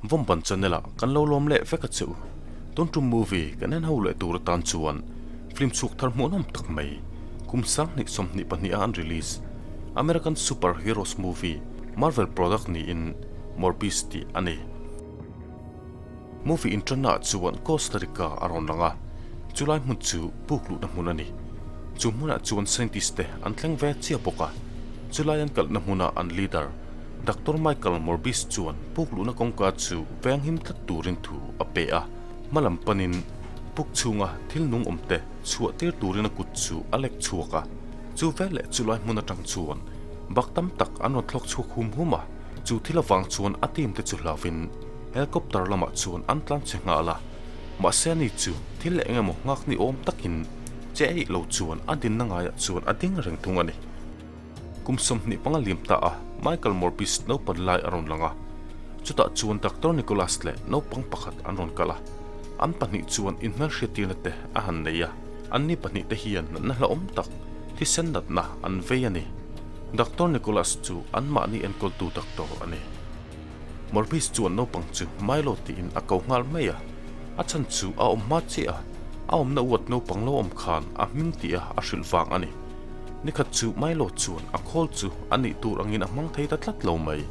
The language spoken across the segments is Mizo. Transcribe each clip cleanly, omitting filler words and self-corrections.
Vawmban channel ah kan lo lawm leh vek a che u. Tun tum movie kan en ho leh tur atan chuan film chhuk thar hmuhnawm tak mai kum 2022 a an release American Super Heroes movie Marvel product niin Morbius tih a ni. Movie inṭanna ah chuan Costa Rica a rawn lang a, chulai hmun chu puk luhna hmun a ni. Chu hmunah chuan scientist te an thleng ve chiah bawk a, chulai an kalhna hmuna an leader Doctor Michael Morbius chuan puk luhna kawngka chu venghim tlat turin thu a pe a, hma lam panin puk chhunga thil nung awm te chhuah tir turin a kut chu a lek chhuak a, chu veleh chulai hmun atang chuan bak tam tak an rawn thlawk chhuak hum hum a, chu thil avang chuan a team te chu hlauvin helicopter lamah chuan an tlan che nghal a, mahse ani chu thil eng emaw nghak ni awm takin che eih lo chuan a dinna ngaiah chuan a ding reng thung a ni. Kum 25 liam ta a, Michael Morbius naupan lai a rawn lang a. Chutah chuan Doctor Nicholas leh naupang pakhat an rawn kal a. An pahnih chuan inhmelhriattirna te a han nei a. Anni pahnih te hian natna hlauhawm tak, thisen natna an vei a ni. Doctor Nicholas chu anmahni enkawltu doctor a ni. Morbius chuan naupang chu Milo tiin a ko nghal mai a. A chhan chu a awm hma chiah a, a awmna uat naupang lo awm khan a hming tih a a hrilh vang a ni. Nikhat chu Milo chuan a khawl chu a nih tur angin a hmang thei ta tlat lo mai.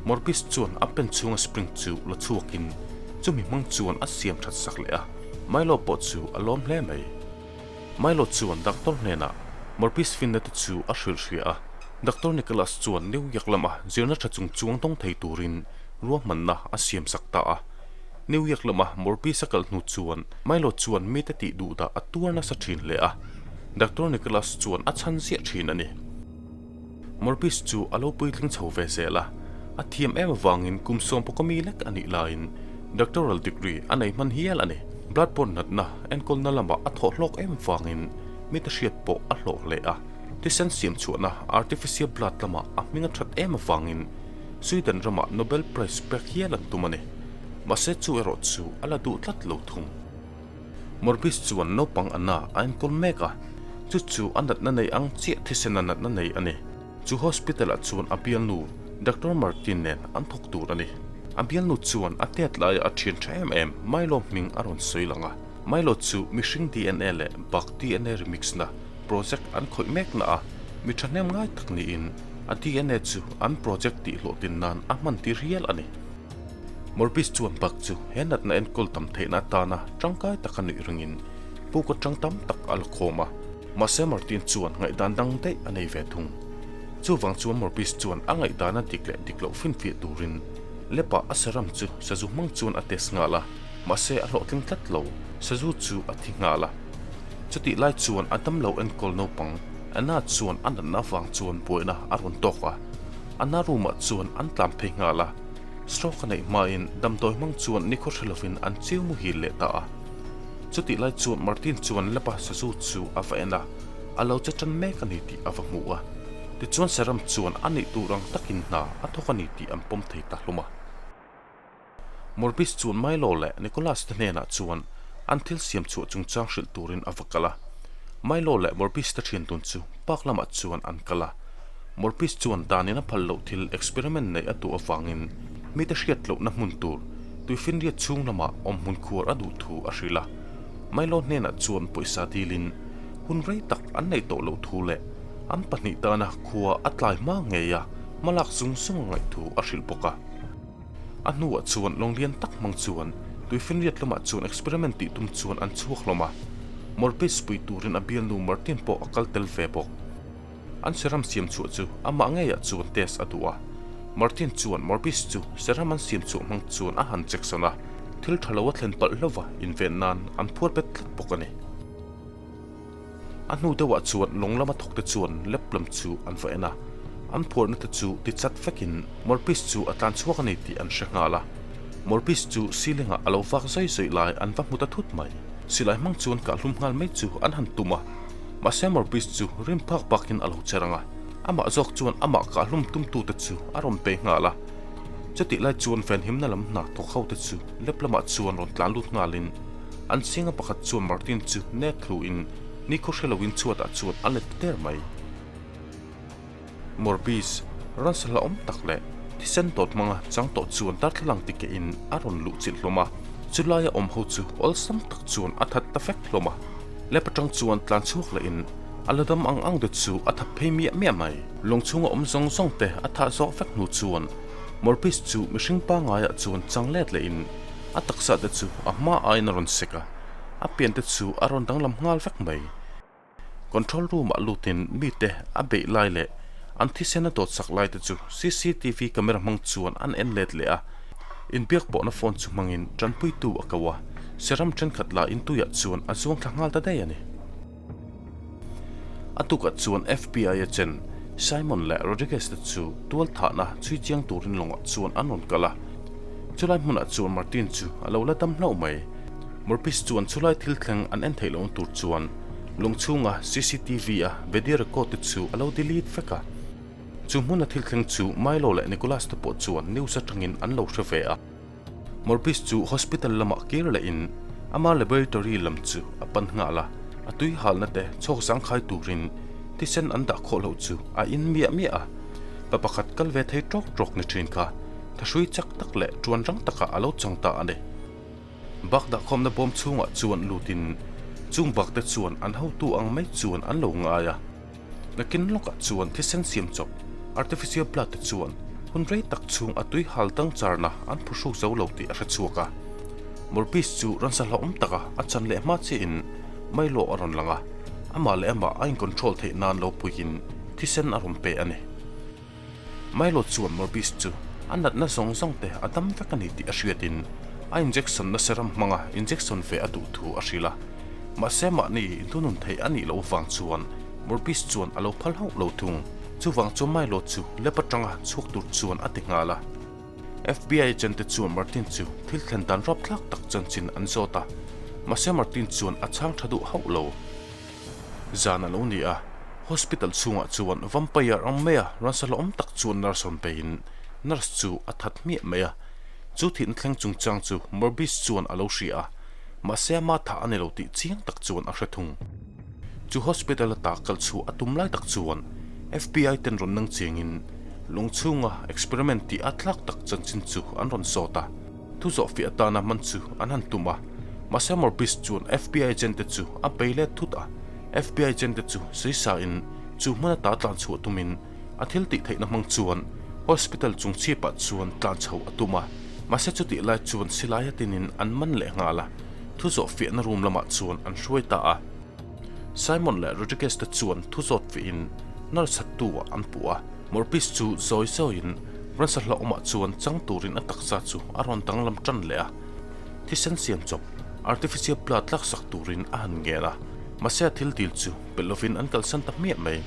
Morbius chuan a pen chhunga spring chu la chhuakin chumi hmang chuan a siam that sak leh a, Milo pawh chu a lawm hle mai. Milo chuan doctor hnenah Morbius finna te chu a hrilh hria a, Doctor Nicholas chuan New York lama zirna tha chung chuang dawng thei turin ruahmanna a siam sak ta a. New York lama Morbius a kal hnu chuan Milo chuan mite tih duh dah a tuar nasa thin hle a, Doctor Nicholas chuan a chhan ziah thin a ni. Morbius chu a lo puitling chho ve zel a, a thiam em avangin kum sawm pawka mi lek a nih laiin doctoral degree a nei hman hial a ni. Bloodborne natna enkawlna lamah a thawh hlawk em vangin mite hriat pawh a hlawh hle a, thisen siam chhuahna artificial blood lamah a hming a that em avangin Sweden ramah Nobel Prize pek hial an tum a ni. Mahse chu erawh chu a la duh tlat lo thung. Morbius chuan naupang a na a enkawl mek a, chu chu a natna nei ang chiah thisen a natna nei a ni. Chu hospital ah chuan a bialnu Doctor Martin nen an thawk tur a ni. A bialnu chuan a tet laia a thian tha em em Milo hming a rawn sawi lang a. Milo chu mihring dna leh bak dna remix na project an khawih mek na a mi thahnem ngai tak niin a dna chu an project tih hlawhtlin nan a hman tir hial a ni. Morbius chuan bak chu he natna enkawl tam theihna atana tangkai taka nuih ringin puk atang tam tak a la khawm a. Mahse Martin chuan ngaihdan dang daih a nei ve thung. Chuvang chuan Morbius chuan a ngaihdana dik leh dik loh finfiah turin Lepa a saram chu sazu hmang chuan a test nghal a, mahse a hlawhtling tlat lo, sazu chu a thi nghal a. Chutih lai chuan a damlo enkawl naupang Anna chuan a natna avang chuan buaina a rawn tawk a, Anna room ah chuan an tlan phei nghal a. Stroke a neih hmain damdawi hmang chuan nikhaw hre lovin an chiu muhil leh ta a. Chutih lai chuan Martin chuan Lepa sazu chu a va en a, a lo che tan mek a ni tih a va hmu a. Tichuan Saram chuan a nih tur ang takin hna a thawk a ni tih an pawm thei ta hlawm a. Morbis chuan Milo leh Nicholas te hnenah chuan an thil siam chhuah chungchang hrilh turin a va kal a. Milo leh Morbis te thian dun chu park lamah chuan an kal a. Morbis chuan danin a phal loh thil experiment neih a duh avangin mite hriat lohna hmun tur tuifinriat chhung lamah awm hmun khuar a duh thu a hrilh a. Milo hnenah chuan pawisa dilin hun rei tak an neih tawh loh thu leh an pahnih tana khua a tlai hma ngei a hmalak zung zung a ngaih thu a hrilh bawk a. A hnuah chuan lawng lian tak hmang chuan tuifinriat lamah chuan experiment tih tum chuan an chhuak hlawm a, Morbius pui turin a bialnu Martin pawh a kal tel ve bawk. An serum siam chhuah chu amah ngeiah chuan test a duh a, Martin chuan Morbius chu serum an siam chhuah hmang chuan a han check sawn a, thil tha lo a thlen palh hlauh va inven nan an phuar bet tlat bawk a ni. A hnu deuhah chuan lawng lama thawkte chuan lep lam chu an va en a, an phuarna te chu ti chat vekin Morbius chu a tlan chhuak a ni tih an hre nghal a. Morbius chu ceiling ah a lo vak zawi zawi lai an va hmu ta thut mai. Silai hmang chuan kahhlum nghal mai chu an han tum a, mahse Morbius chu rim phak bakin a lo che rang a, amah zawk chuan amah kahhlum tumtute chu a rawn pe nghal a. Chutih lai chuan venhimna lam hna thawk ho te chu lep lamah chuan rawn tlan lut nghalin, An singa pakhat chuan Martin chu nek thluin nikhaw hre loin chhuatah chuan a let der mai. Morbius, ransa hlauhawm tak leh Thisen dawt hmanga chang tawh chuan darthlalang ti ke in a rawn luh chilh hlawm a, chulaia awm ho chu awlsam tak chuan a that ta vek hlawm a. Lab atang chuan tlan chhuak leh in a la dam ang ang te chu a that phei miah miah mai. Lawng chhunga awm zawng zawng te a thah zawh vek hnu chuan Morpheus chu mihring pangaiah chuan chang let leh in a taksa te chu a hma aiin a rawn sek a, a pian te chu a rawn danglam nghal vek mai. Control room ah lutin mite a beih lai leh an thisen a dawt sak lai te chu cctv camera hmang chuan an en let leh a, inbiak pawhna phone chu hmangin tanpuitu a ko a, seram thenkhat la intuiah chuan a zuang thla nghal ta daih a ni. A tukah chuan FBI agent Simon leh Rodriguez te chu tual thahna chhui chiang turin lawngah chuan an rawn kal a, chulai hmunah chuan Martin chu a lo la dam hlauh mai. Murphy's chuan chulai thil thleng an en theih lohna tur chuan lung chhunga cctv a video record te chu a lo delete vek a. Chu hmuna thil thleng chu Milo leh Nicholas te pawh chuan news atangin an lo hre ve a. Murphy's chu hospital lamah kir leh in ama laboratory lam chu a pan nghal a, a tui halna te chhawk zangkhai turin thisen an dah khawh loh chu a in miah miah a. Pa pakhat kal ve thei tawk tawk ni thin kha thahrui chak tak leh tuan rang takah a lo chang ta a ni. Bak dahkhawmna bawm chhungah chuan lutin chung bakte chuan an hotu ang mai chuan an lo ngai a. Nakin lawkah chuan thisen siam chawp, artificial blood, te chuan hun rei tak chhung a tui hal dang charna an phuhruk zo lo tih a hre chhuak a. Morpheus chu ransa hlauhawm taka a chan leh hma chiahin Milo a rawn lang a, amah leh amah a in-control theih nan lo puiin thisen a rawn pe a ni. Milo chuan Morbius chu a natna zawng zawng te a dam vek a ni tih a hriatin a injection na serum hmanga injection ve a duh thu a hrilh a. Mahse mahni inthunun theih a nih loh vang chuan Morbius chuan a lo phal hauh lo thung. Chuvang chu Milo chu lab atanga chhuak tur chuan a ti nghal a. FBI agent te chuan Martin chu thil thlen dan rapthlak tak chanchin an zawt a. Mahse Martin chuan a chhang tha duh hauh lo. Zan a lo ni a, hospital chhungah chuan vampire ang maia ransa hlauhawm tak chuan nurse rawn beiin nurse chu a that hmiah mai a. Chu thihna thleng chungchang chu Morbius chuan a lo hria a, mahse ama thah a ni lo tih chiang tak chuan a hre thung. Chu hospital ata kal chhuah a tum lai tak chuan FBI ten rawn nang chiangin lung chhunga experiment tih a tlak tak chanchin chu an rawn zawt a. Thu zawhfiah atana man chu an han tum a, mahse Morbius chuan FBI agent te chu a bei let thut a. FBI agent te chu sawi in chu hmun ata tlan chhuah tumin a thil tih theihna hmang chuan hospital chung chhipah chuan tlan chho a tum a, mahse chutih lai chuan silai a tinin an man leh nghal a, thu zawhfiahna room lamah chuan an hruai ta a. Simon leh Rodriguez te chuan thu zawt fihin nurse hattu ah an puh a, Morpheus chu zawi zawiin ransa hlauhawmah chuan chang turin a taksa chu a rawn danglam tan leh a, thisen siam chawp, artificial blood, tlaksak turin a han ngen a, mahse a thil dil chu pe lovin an kalsan ta hmiah mai.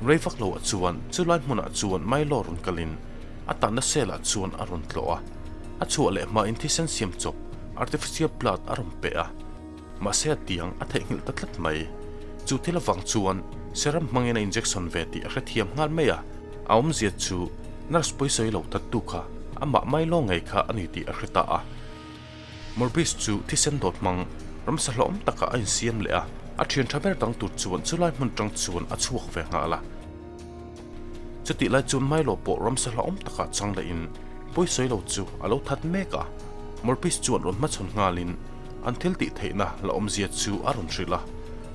Rei vak loah chuan chulai hmunah chuan Milo rawn kalin a tanna cell ah chuan a rawn tlawh a, a chhuah leh hmain thisen siam chawp, artificial blood, a rawn pe a. Mahse a tiang a theihnghilh ta tlat mai. Chu thil avang chuan serum hmangin a injection ve tih a hrethiam nghal mai a, a awmzia chu nurse pawisawi lo thattu kha amah Milo ngei kha a ni tih a hre ta a. Morbius chu thisen dawt hmang ramsa hlawm takah a insiam leh a, a thian tha ber dang tur chuan chulai hmun tang chuan a chhuak ve nghal a. Chutih lai chuan Milo pawh ramsa hlauhawm takah chang lehin pawisawi lo chu a lo that mek a, Morbius chuan rawn hmachhawn nghalin An thil tih theihna la awmzia chu a rawn hrilh a,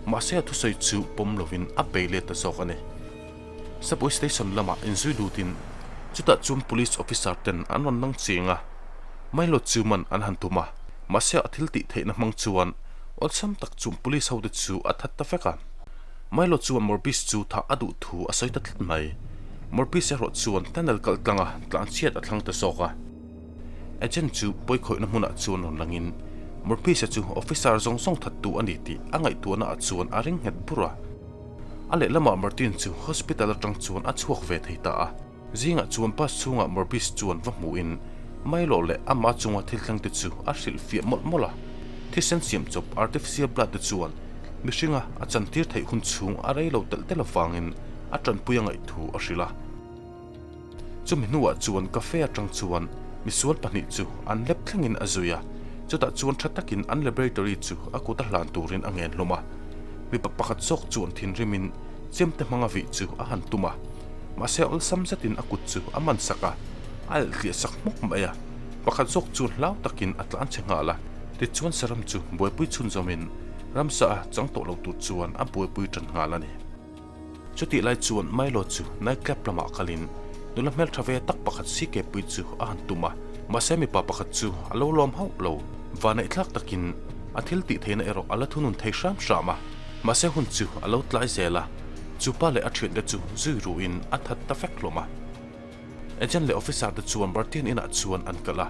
mahse a thusawi chu pawm lovin a bei let ta zawk a ni. Subway station lamah inzui lutin chutah chuan police officer ten an rawn nang chiang a, Milo chu man an han tum a, mahse a thil tih theihna hmang chuan awlsam tak chuan police hote chu a that ta vek a. Milo chuan Morbius chu thah a duh thu a sawi ta tlat mai. Morbius erawh chuan tunnel kalh tlanga tlanchhiat a thlang ta zawk a. Agent chu pawikhawihna hmunah chuan rawn langin Morpheus-a chu officer zawng zawng thattu a ni tih a ngaihtuahnaah chuan a ring nghet bur a. A lehlamah Martin chu hospital atang chuan a chhuak ve thei ta a. Zingah chuan bus chhungah Morpheus chuan va hmuhin Milo leh ama chunga thil thlengte chu a hrilhfiah mawlh mawlh a. Thisen siam chawp artificial blood te chuan mihringa a chantir theih hun chhung a rei lo telh telh avangin a tanpui a ngaihthu a hrilh a. Chumi hnuah chuan cafe atang chuan misual pahnih chu an lep thlengin a zui a, chutah chuan tha takin an laboratory chu a kut a hlan turin a ngen hlawm a. Mipa pakhat zawk chuan thinrimin chemte hmanga vih chu a han tum a. Mahse awlsam zetin a kut chu a man sak a, a elh tliah sak hmawk mai a. Pakhat zawk chu hlau takin a tlan che nghal a, tichuan saram chu buaipui chhunzawmin ramsa a chang tawh lo tur chuan a buaipui tan nghal a ni. Chutih lai chuan Milo chu nightclub lamah kalin nula hmeltha ve tak pakhat sikepui chu a han tum a, mahse mipa pakhat chu a lo lawm hauh lo. Vaneihthlak takin a thil tih theihna erawh a la thunun thei hram hram a, mahse hun chu a lo tlai zel a, chu pa leh a thiante chu zui ruhin a that ta vek hlawm a. Agent leh officer te chuan Martin inah chuan an kalh a,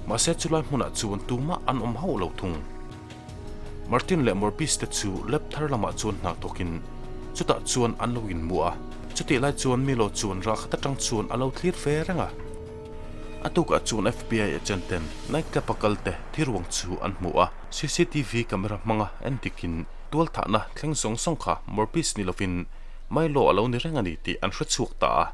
mahse chulai hmunah chuan tumah an awm hauh lo thung. Martin leh Morbis te chu lab thar lamah chuan hna thawkin chutah chuan an lo inmu a, chutih lai chuan Milo chuan rah khat atang chuan a lo thlir ve reng a. A tukah chuan FBI agent ten nightclub a kal te thiruang chu an hmu a, CCTV camera hmanga en dikin tualthahna thleng zawng zawng kha Morbis ni lovin Milo a lo ni reng a ni tih an hrechhuak ta a.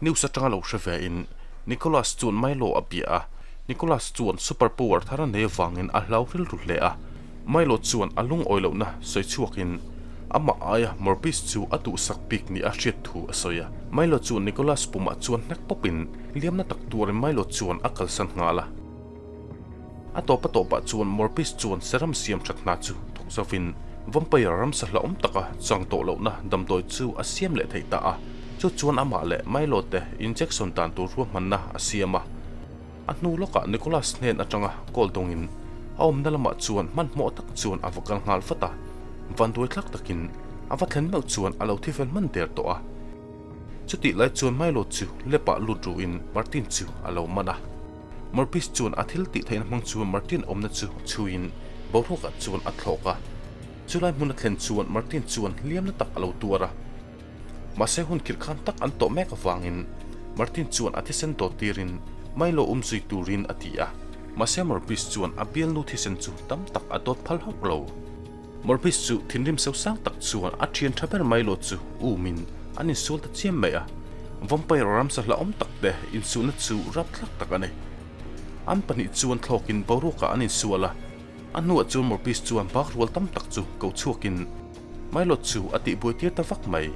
News atanga lo hre ve in Nicholas chuan Milo a bia a, Nicholas chuan super power thar a nei avangin a hlau rilru hle a, Milo chuan a lungawi lohna sawi chhuakin amah aia Morbius chu a duhsak bik ni a hriat thu a sawi a, Milo chuan Nicholas pumah chuan hnek pawpin liamna tak tuarin Milo chuan a kalsan nghal a. A tawp a tawpah chuan Morbius chuan serum siam that hna chu thawk zovin vampire ramsa hlauhawm taka chang tawh lohna damdawi chu a siam leh theih ta a. Chu chuan amah leh Milo te injection dan tur ruahmanna a siam a. A hnu lawkah Nicholas hnen atanga call dawngin a awmna lamah chuan hmanhmawh tak chuan a va kal nghal vat a. Vanduai thlak takin a va thlen meuh chuan a lo thi fel hman der tawh a. Chutih lai chuan Milo chu lepah lut ruhin Martin chu a lo man a. Morpheus chuan a thil tih theihna hmang chuan Martin awmna chu chhuiin boruakah chuan a thlawk a. Chulai hmun a thlen chuan Martin chuan hliamna tak a lo tuar a. Mahse hun khirh khan tak an tawh mek avangin Martin chuan a thisen dawt tirin Milo um zui turin a ti a. Mahse Morpheus chuan a bialnu thisen chu tam tak a dawt phal hauh lo. Morpheus chu thinrim so sang tak chuan a thian tha ber Milo chu umin an insual ta chiam mai a. Vampire ramsa hlauhawm tak te insuhna chu rapthlak tak a ni. An pahnih chuan thlawkin boruakah an insual a. A hnuah chuan Morpheus chuan bak rual tam tak chu ko chhuakin Milo chu a tihbuai tir ta vak mai.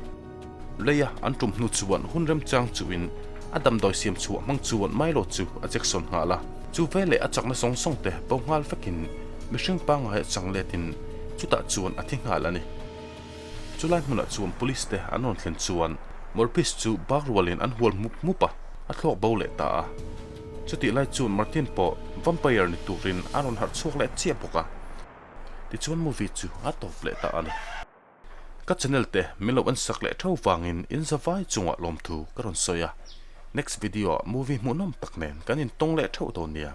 Leia an tum hnu chuan hun remchang chuhin a damdawi siam chhuah hmang chuan Milo chu a Jackson nghal a. Chu veleh a chakna zawng zawng te bo nghal vekin mihring pangngai a chang letin chutah chuan a thi nghal a ni. Chulai hmunah chuan police te an rawn thlen chuan Morpheus chu bak rualin an hual mup mup a, a thlawk bo leh ta a. Chutih lai chuan Martin pawh vampire ni turin a rawn harh chhuak leh chiah bawk a. Tichuan movie chu a tawp leh ta a ni. Ka channel te min lo en sak leh theuh vangin in zavai chungah lawmthu ka rawn sawi a. Next video ah movie hmuhnawm tak nen kan intawng leh theuh dawn nia.